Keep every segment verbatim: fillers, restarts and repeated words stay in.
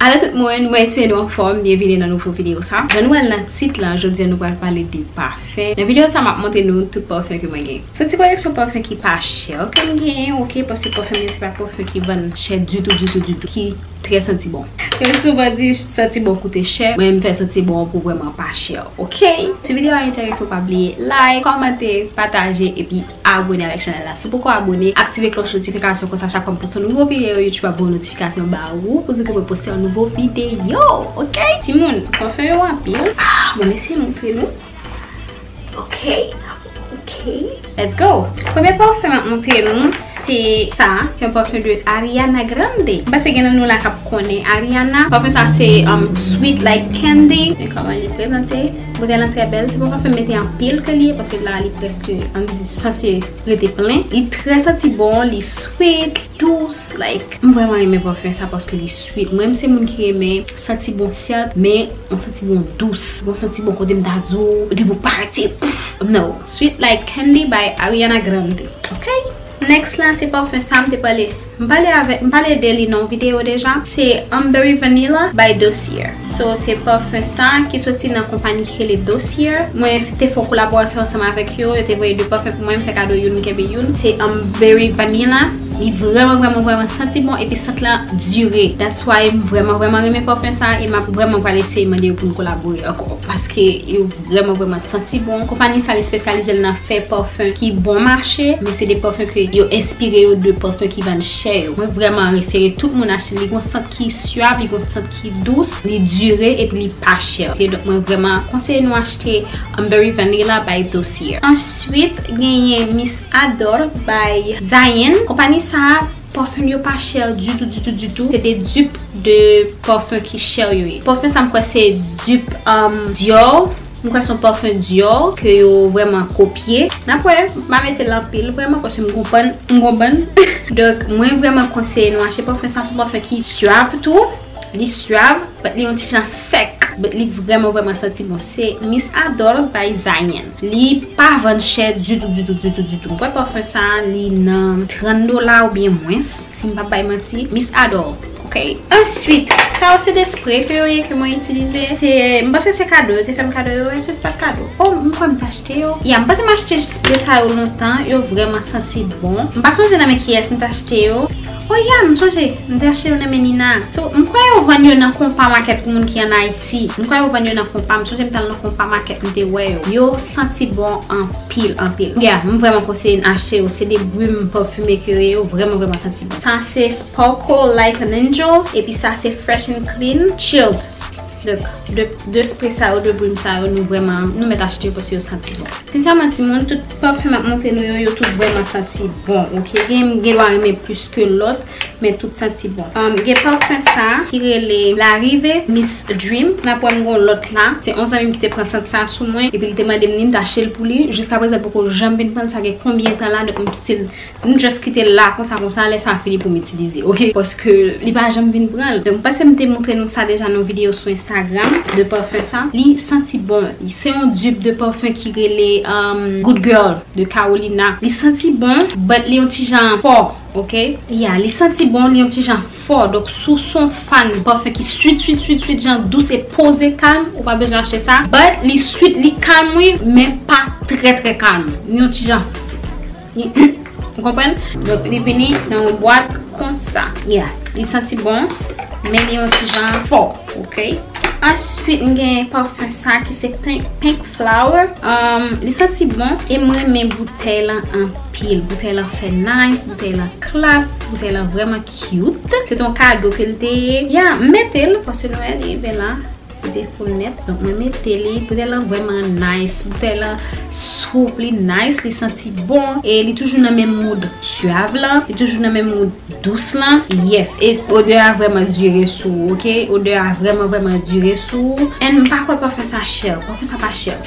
Alo tout moun, mwen espere nou anfòm, byenvini nan nouvo videyo sa. Jan nou wè l nan tit la, jodi a nou pral pale de pafen. Nan videyo sa, m ap montre nou tout pafen ke mwen gen. Se ti koleksyon pafen ki pa chè ke m genyen, oke, paske pafen mwen se pa pafen ki vann chè ditou, ditou, ditou, ki trè santi bon. Yo souvan di santi bon koute chè, mwen m fè santi bon pou vrèman pa chè, oke? Si videyo a enterese w, pa bliye like, kòmante, pataje, epi abone avèk chanèl la. Si w poko abone, aktive klòch notifikasyon, konsa chak fwa m poste yon nouvo videyo, YouTube ap voye notifikasyon ba ou pou di ke mwen poste yon nouvo videyo. Oke? Timoun, pafen yo anpil. Ah, mwen eseye montre nou. Oke. Oke. Let's go. Premye pafen m ap montre nou, se sa. Se yon pafen de Ariana Grande. M panse gen nan nou la k ap konnen Ariana. Pafen sa se, um, Sweet Like Candy. Men kòman li prezante. Boutèy lan trè bèl. Se pa pafen m mete anpil ke li ye, paske la li prèske, ann di, sanse rete plen. Li trè santi bon, li sweet, dous, like, m vrèman renmen pafen sa paske li sweet. Mwen, m se moun ki renmen santi bon, sèt, men yon santi bon dous. Yon santi bon kote m ta di w, depi w parèt, se, pff, no. Sweet Like Candy by Ariana Grande. Oke? Next la, se pafen sa m te pale. M pale avèk, m pale de li nan yon videyo deja. Se Ambery Vanilla by Dossier. So, se pafen sa ki soti nan konpayi ki rele Dossier. Mwen te fè yon kolaborasyon ansanm avèk yo. Yo te voye de pafen pou mwen, m fè kado youn, m kenbe youn. Se Ambery Vanilla. Li vrèman, vrèman, vrèman santi bon, epi sant lan dire. That's why m vrèman, vrèman renmen pafen sa, e m ap vrèman pral eseye mande yo pou n kolabore ankò. Paske yo vrèman, vrèman santi bon. Konpayi sa espesyalize l nan fè pafen ki bon mache, men se de pafen ke yo enspire yo de pafen ki vann chè yo. Mwen vrèman refere tout moun achte li. Li gon sant ki swav, li gon sant ki dous, li dire epi li pa chè. Oke, donk mwen vrèman konseye nou achte Ambery Vanilla by Dossier. Answit, genyen Miss Adore by Zayn. Konpayi sa a, pafen yo pa chè ditou, ditou, ditou. Se de dupe de pafen ki chè yo ye. Pafen sa m kwè se dupe, um, Dior. M kwè se yon pafen Dior ke yo vrèman kopye. N ap wè, m pa mete l anpil vrèman, paske m gon bann, m gon bann. Donk, mwen vrèman konseye nou achte pafen sa, se yon pafen ki swav tou. Li swav, but li yon ti jan sèk, but li vrèman, vrèman santi bon. Se Miss Adore by Zayn. Li pa vann chè ditou, ditou, ditou, ditou. M kwè pafen sa, li nan trant dola oubyen mwens, si m pa bay manti. Miss Adore, oke? Answit, sa yo se de spray ke yo ye ke mwen itilize. Se, m panse se kado, yo te fè m kado yo, èske se pa t kado? Oh, m kwè m t achte yo. Ya, m panse m achte spray sa yo lontan, yo vrèman santi bon. M pa sonje nan men kiyès m t achte yo. Oh ya, m sonje, m te achte yo nan men Nina. So, m kwè yo vann yo nan Konpa Market pou moun ki ann Ayiti. M kwè yo vann yo nan Konpa, m sonje m t al nan Konpa Market, m te wè yo. Yo santi bon anpil, anpil. Ya, m vrèman konseye n achte yo. Se de brime pafime ke yo ye, yo vrèman, vrèman santi bon. Sa se Sparkle Like an Angel, epi sa se Fresh and Clean Chilled. Donk, de, de spray sa yo, de brime sa yo, nou vrèman, nou mèt achte yo paske yo santi bon. Sensèman, timoun, tout pafen m ap montre nou yo, yo tout vrèman santi bon, oke? Gen, gen dwa renmen plis ke lòt, men tout santi bon. Um, gen pafen sa ki rele L'arrivée, Miss Dream. N ap wè m gon lòt la. Se yon zanmi m ki te pran sant sa sou mwen, epi li te mande m li, m t achte l pou li. Jiskaprezan, l poko janm vin pran l, sa gen konbyen tan la, donk m still M just kite l la konsa, konsa, lè sa fini pou m itilize, oke? Paske li pa janm vin pran l. Donk, m panse m te montre nou sa deja nan yon videyo sou Instagram, de pafen sa. Li santi bon. Se yon dupe de pafen ki rele, um, Good Girl de Carolina. Li santi bon, but li yon ti jan fò, oke? Ya, li santi bon, li yon ti jan fò. Donk, si w se yon fan pafen ki sweet, sweet, sweet, sweet, jan dous e poze, kalm, ou pa bezwen achte sa. But li sweet, li kalm, wi, men pa trè, trè kalm. Li yon ti jan Li, ou konprann? Donk, li vini nan yon bwat konsa. Yeah, li santi bon, men li yon ti jan fò, oke? Answit, m gen pafen sa ki se Pink, Pink Flower. Um, li santi bon, e m renmen boutèy lan anpil. Boutèy lan fè nice, boutèy lan klas, boutèy lan vrèman cute. Se te yon kado ke l te ye. Yeah, m mete l, paske nou wè li, ben la. Li te full nèt. Donk, mwen mete li. Boutèy lan vrèman nice. Boutèy lan soup, li nice, li santi bon. E li toujou nan menm mood swav lan. Li toujou nan menm mood dous lan. Yes. E odè a vrèman dire sou ou, oke? Odè a vrèman, vrèman dire sou ou. And m pa kwè pafen sa chè. Pafen sa pa chè.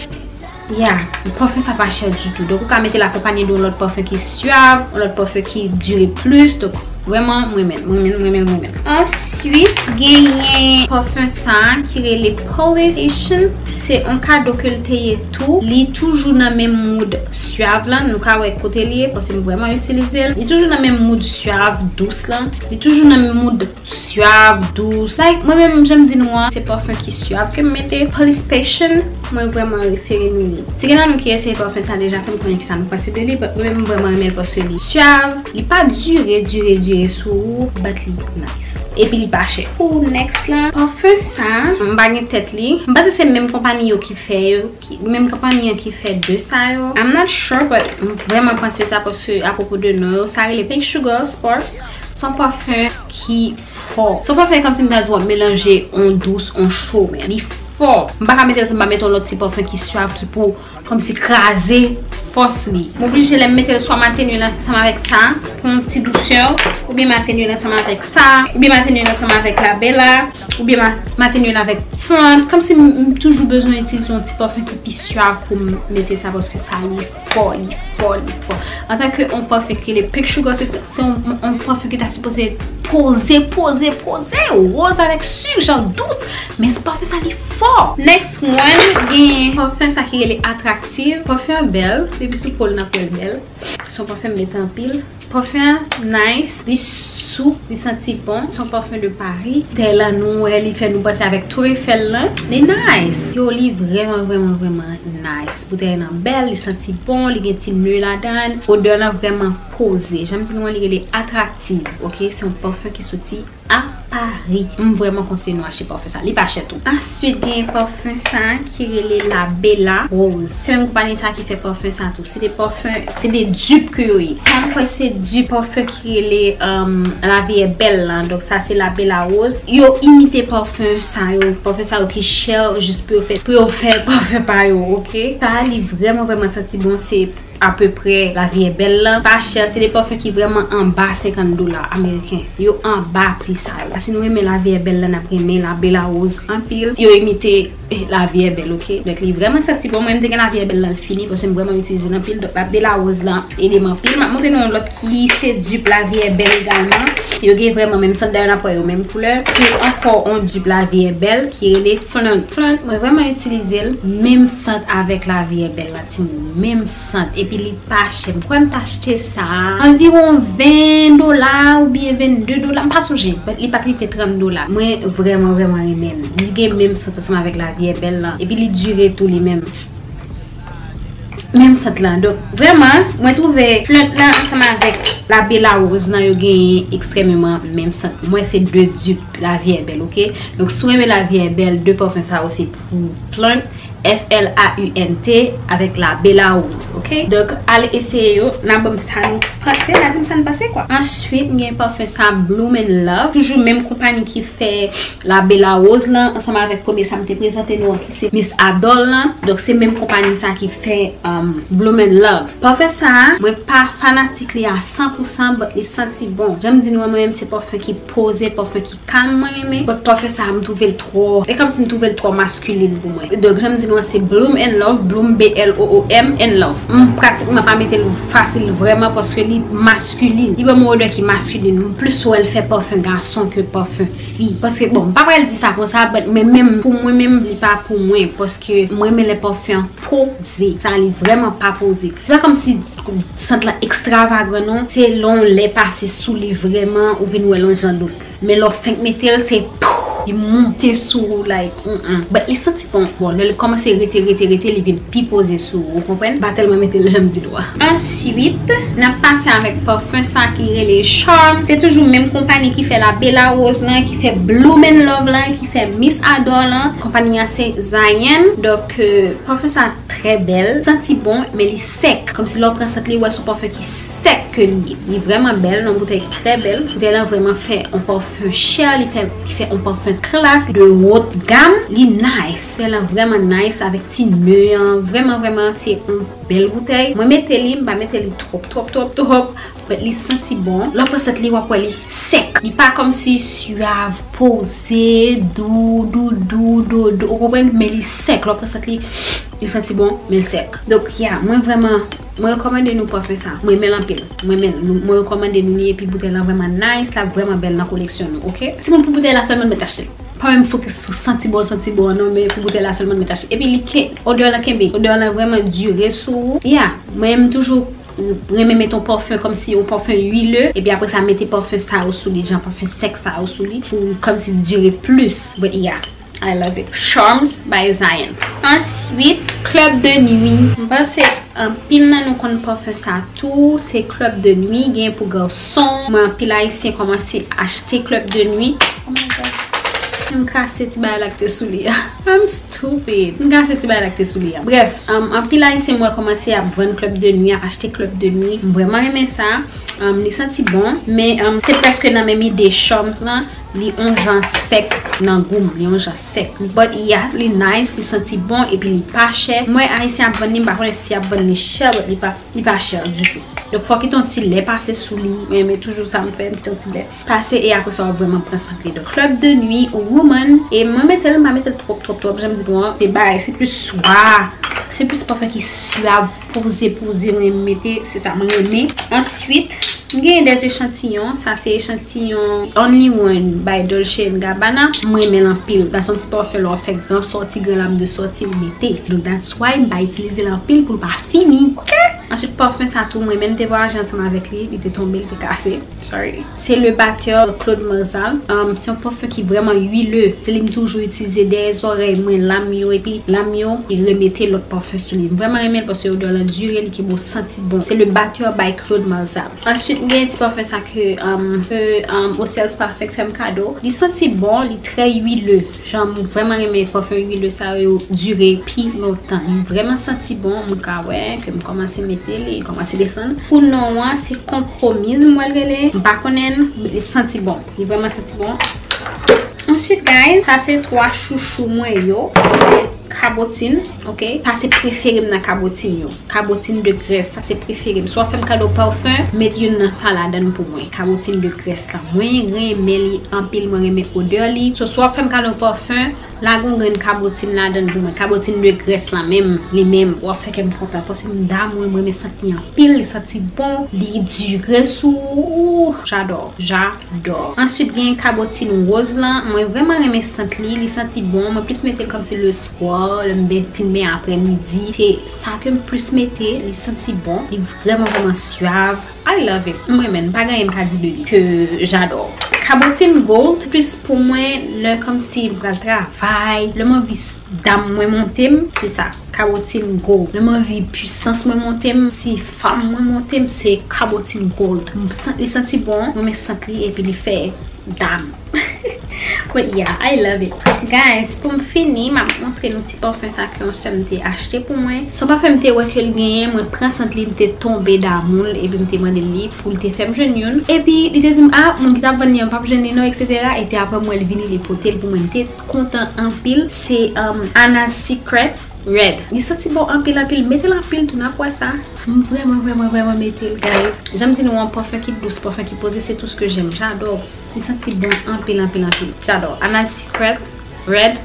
Yeah, pafen sa pa chè ditou. Donk, ou ka mete l akonpanye de yon lòt pafen ki swav, yon lòt pafen ki dire plis. Donk, vrèman, m renmen l, m renmen l, m renmen l, m renmen l. Answit, genyen Pafen sa a ki rele Polish Asian, se yon kado ke l te ye tou. Li toujou nan menm mood Suave lan. Nou ka wè kote li ye, paske m vrèman itilize l. Li toujou nan menm mood Suave dous lan. Li toujou nan menm mood Suave, dous. Like, mwen menm, jan m di nou an, se pafen ki Suave ke m mete. Polish Passion, mwen vrèman refere nou li. Si gen nan nou ki eseye pafen sa deja, fè m konnen kisa nou panse de li, but mwen menm, m vrèman renmen l paske li Suave, li pa dire, dire, dire sou ou, but li nice. Epi li pa chè. Pou next lan, pafen sa, m pa gen tèt li. M panse se menm konpayi yo ki fè yo, ki, menm konpayi an ki fè de sa yo. I'm not sure, but m vrèman panse sa paske apwopo de non yo, sa rele Pink Sugar Sparks. Se yon pafen ki fò. Se yon pafen kòmsi m ta di w ap melanje yon dous, yon cho, men li fò. M pa ka mete l san m pa mete yon lòt ti pafen ki Suave ki pou kòmsi kraze fòs li. M oblije lè m mete l swa m atenye l ansanm avèk sa pou yon ti dousè, oubyen m atenye l ansanm avèk sa, oubyen m atenye l ansanm avèk La Bella, oubyen m a- m atenye l avèk Flaunt. Kòmsi m, m toujou bezwen itilize yon ti pafen ki pi Suave pou m mete sa paske sa li fò, li fò, li fò. Antanke yon pafen ki rele Pink Sugar, se, se yon, yon pafen ki ta sipoze poze, poze, poze, woz avèk sik, jan dous. Men se pafen sa li fò. Next one, gen pafen sa ki rele Attractive. Pafen an bèl, depi sou po l n ap wè l bèl. Se yon pafen m mete anpil. Pafen an nice, li soup, li santi bon. Se yon pafen de Paris. Tè lan nou wè, li fè nou panse avèk Tour Eiffel lan. Li nice. Yo, li vrèman, vrèman, vrèman nice. Boutèy lan bèl, li santi bon, li gen ti ne ladan l. Odè lan vrèman poze. Jan m di nou an, li rele Attractive, ok? Se yon pafen ki soti a Paris. M vrèman konseye nou achte pafen sa. Li pa chè tou. Answit, gen pafen sa ki rele La Bella Rose. Se menm konpayi sa ki fè pafen sa tou. Se de pafen, se de dupe ke yo ye. Sa m kwè se dupe pafen ki rele, um, La Vie Est Belle lan. Donk sa se La Bella Rose. Yo imite pafen sa yo. Pafen sa yo ki chè jis pou yo fè, pou yo fè pafen pa yo, ok? Sa li vrèman, vrèman santi bon. Se apeprè La Vie Est Belle lan. Pa chè, se de pafen ki vrèman anba senkant dola ameriken. Yo anba pri sa yo. Si nou renmen La Vie Est Belle lan, n ap renmen La Bella Rose anpil. Yo imite, eh, La Vie Est Belle, ok? Donk, li vrèman santi bon. Mwen, m te gen La Vie Est Belle lan, l fini, paske m vrèman itilize l anpil. Donk, La Bella Rose lan ede m anpil. M ap montre nou yon lòt ki se dupe La Vie Est Belle egalman. Yo gen vrèman menm sant, dayè n ap wè yo menm koulè. Se ankò yon dupe La Vie Est Belle ki rele Flaunt. Flaunt, mwen vrèman itilize l. Menm sant avèk La Vie Est Belle la, timoun. Menm sant. Epi li pa chè. M kwè m t achte sa anviwon ven dola oubyen vennde dola. M pa sonje. But li pa t rive trant dola. Mwen vrèman, vrèman renmen l. Li gen menm sant ansanm avèk La Vie Est Belle lan. Epi li dire tou li menm. Menm sant lan. Donk, vrèman, mwen twouve Flaunt lan ansanm avèk La Bella Rose lan, yo genyen ekstrèmeman menm sant. Mwen, se de dupe La Vie Est Belle, ok? Donk, si w renmen La Vie Est Belle, de pafen sa yo se pou Flaunt, F L A U N T, avèk La Bella Rose, ok? Donk, al eseye yo, n a ban m sa nou panse, n a di m sa n panse, kwa. Answit, gen pafen sa Bloom in Love, toujou menm konpayi ki fè La Bella Rose lan, ansanm avèk premye sa m te prezante nou an, ki se Miss Adore lan. Donk, se menm konpayi sa ki fè, um, Bloom in Love. Pafen sa a, mwen pa fanatik li a san pou san, but li santi bon. Jan m di nou an, mwen menm se pafen ki poze, pafen ki kalm mwen renmen. But pafen sa a, m twouve l twò, se kòmsi m twouve l twò maskilin pou mwen. Donk, jan m di nou an, se Bloom in Love, Bloom, B L O O M, in Love. M pratikman pa mete l fasil vrèman paske li maskilin. Li ban m yon odè ki maskilin. M plis wè l fè pafen gason ke pafen fi. Paske, bon, m pa pral di sa konsa, but, men menm pou mwen menm, li pa pou mwen. Paske m renmen lè pafen an poze. Sa, li vrèman pa poze. Se pa kòmsi sant lan ekstravagan, non. Se lè w lè pase sou li vrèman, ou vin wè l yon jan dous. Men lè w fenk mete l, se pouf, li monte sou ou, like, mm, mm. But li santi bon. Bon, lè l kòmanse rete, rete, rete, li vin pi poze sou ou, ou konprann? M pa tèlman mete l jan m di nou a. Answit, n ap pase avèk pafen sa ki rele Charms. Se toujou menm konpayi ki fè La Bella Rose lan, ki fè Bloom in Love lan, ki fè Miss Adore lan. Konpayi an se Zayen. Donk, euh, pafen sa trè bèl. Santi bon, men li sèk. Kòmsi lè w pran sant li, w wè se yon pafen ki sèk ke li ye. Li vrèman bèl, nan boutèy trè bèl. Boutèy lan vrèman fè yon pafen chè, li fè, li fè yon pafen klas, de haut gamme. Li nice. Boutèy lan vrèman nice avèk ti ne an. Vrèman, vrèman, se yon bèl boutèy. Mwen mete li, m pa mete li twòp, twòp, twòp, twòp. But li santi bon. Lè w pran sant li, w ap wè li sèk. Li pa kòmsi Suave, poze, dou, dou, dou, dou, dou. Ou konprann? Men li sèk. Lè w pran sant li, li santi bon, men l sèk. Donk, yeah, mwen vrèman, mwen rekòmande nou pafen sa. Mwen renmen l anpil. Mwen renmen l. Mwen rekòmande nou li epi boutèy lan vrèman nice, l ap vrèman bèl nan koleksyon nou, ok? Timoun, pou boutèy la sèlman, nou mèt achte l. pa menm fokis sou santi bon, santi bon an non, men pou bouton la sèlman m met achte. Epi li ke, odè lan kenbe, odè lan vrèman dire sou ou. Yeah, mwen menm toujou renmen met yon pafè kòmsi yon pafè uileux, epi apre sa mete pafè sa yo sou li, jan pafè sèk sa yo sou li, pou kòmsi dire plis. But yeah, I love it. Charms by Zion. Answit, Club de Nuit. M panse anpil nan nou konn pafè sa tou, se Club de Nuit, gen pou gason. Mwen anpil Ayisyen kòmanse achte Club de Nuit. Oh my God. M kase ti bagay la k te sou li a. I'm stupid. M kase ti bagay la k te sou li a. Brèf, um, anpil Ayisyen m wè kòmanse ap vann Club de Nuit, ap achte Club de Nuit. M vrèman renmen sa. Um, li santi bon, men um, se prèske nan menm ide Charms lan, li on jan sèk nan gou m, li on jan sèk. But yeah, li nice, li santi bon, epi li pa chè. M wè Ayisyen ap vann li, m pa konnen si y ap vann li chè, but li pa, li pa chè ditou. Donk fò w kite yon ti lè pase sou li, mwen renmen toujou sa m fè, m kite yon ti lè pase, e apre sa w ap vrèman pran sant li. Donk Club de Nuit Woman, e mwen mete l, m pa mete l twòp, twòp, twòp, jan m di nou an, se bagay, se plis swa, se plis pafè ki swav, poze, poze, mwen mete, se sa mwen renmen. Answit, m genyen de echantiyon, sa se echantiyon Only One by Dolce and Gabbana, mwen renmen l anpil, sa se yon ti pafè lè w ap fè gran sòti, gran lam de sòti, ou mete, donk that's why m pa itilize l anpil pou l pa fini. Answit, pafè sa tou, mwen menm te vwayaje ansanm avèk li, li te tonbe, li te kase. Sorry. Se Le Batteur Claude Marzal. Um, se yon pafè ki vrèman uileux. Se li m toujou itilize dèyè zòrèy mwen, lam yo, epi lam yo, e remete lòt pafè sou li. M vrèman renmen l paske odè lan dire, li kenbe w santi bon. Se Le Batteur by Claude Marzal. Answit, m gen ti pafè sa ke, um, ke, um, Ocel Spa fèk fè m kado. Li santi bon, li trè uileux. Jan m vrèman renmen pafè uileux sa yo dire pi lontan. Li vrèman santi bon, m ka wè ke m kòmanse mete li, li kòmanse desann. Pou non an, se Compromise m wè l rele. M pa konnen l, li santi bon. Li vrèman santi bon. Answit, guys, sa se twa chouchou mwen yo. Se kabotin, ok? Sa se prefere m nan kabotin yo. Kabotin de grès, sa se prefere m. Si w ap fè m kado pafè, met youn nan sa ladan l pou mwen. Kabotin de grès la. Mwen renmen li anpil, mwen renmen odè li. So, si w ap fè m kado pafè, lage yon grenn kabotin ladan l pou mwen. Kabotin de grès la menm, li menm, w ap fè kè m kontan. Paske m damou, mwen renmen sant li anpil, li santi bon, li dire sou ou. J'adore, j'adore. Answit, gen kabotin woz lan. Mwen vrèman renmen sant li, li santi bon. Mwen plis mete l kòmsi le soir, lè m ben fin ben aprè midi. Se sa ke m plis mete, li santi bon. Li vrèman, vrèman swav. I love it. M renmen l. Pa gen anyen m ka di de li ke j'adore. Kabotin gold, plis pou mwen, lè kòmsi m pral travay, lè m anvi s- dam mwen monte m, se sa. Kabotin gold. Lè m anvi pwisans mwen monte m, si fanm mwen monte m, se kabotin gold. M san- li santi bon, mwen renmen sant li, epi li fè dam. But yeah, I love it. Guys, pou m fini, m ap montre nou ti pafè sa ke yon sè m te achte pou mwen. Se yon pafè m te wè ke l genyen, mwen pran sant li, m te tonbe damou l, epi m te mande li pou l te fè m jwenn youn. Epi li te di m, ah, moun ki t ap vann li an p ap jwenn li non, et cetera. Epi apre m wè l vini, li pote l pou mwen, m te kontan anpil. Se um, Anna's Secret Red. Li santi bon anpil, anpil. Mete l anpil tou, n ap wè sa. M vrèman, vrèman, vrèman mete l, guys. Jan m di nou, yon pafè ki dous, pafè ki poze, c'est tout ce que j'aime. J'adore. Li santi bon anpil, anpil, anpil. J'adore. Anna's Secret Red.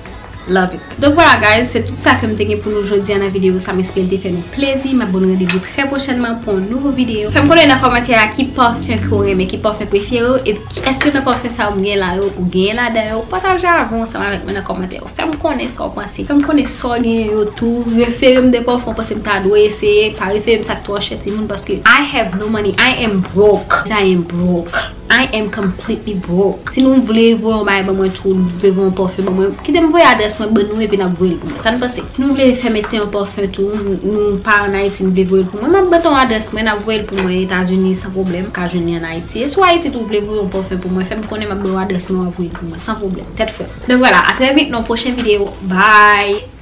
Love it. Donk vwala, guys, se tout sa ke m te gen pou nou jodi a nan videyo sa. M espere l te fè nou plezi. M ap ba nou randevou trè pwochènman pou yon nouvo videyo. Fè m konnen nan kòmantè a ki pafè ke w renmen, ki pafè prefere w, epi èske nan pafè sa yo m gen la yo, ou genyen ladan yo, pataje avè w ansanm avèk mwen nan kòmantè yo. Fè m konnen sa w panse. Fè m konnen sa w genyen yo tou. Refere m de pafè w panse m ta dwe eseye. Pa refere m sa k twò chè, timoun, paske I have no money. I am broke. I am broke. I am completely broke. Si nou vle voye yon bagay ban mwen tou, nou vle voye yon pafè ban mwen, kite m voye adrès mwen ban nou epi n ap voye l pou mwen. Sa n panse? Si nou vle fè m eseye yon pafè tou, nou, nou pa ann Ayiti, nou vle voye l pou mwen, m ap mete yon adrès mwen, n ap voye l pou mwen Etazini san pwoblèm. M ka jwenn li ann Ayiti. E si w Ayiti tou vle voye yon pafè pou mwen, fè m konnen, m ap ba w adrès mwen, w ap voye l pou mwen san pwoblèm. Tèt frèt. Donk vwala, a trè vit nan yon pwochen videyo. Bye!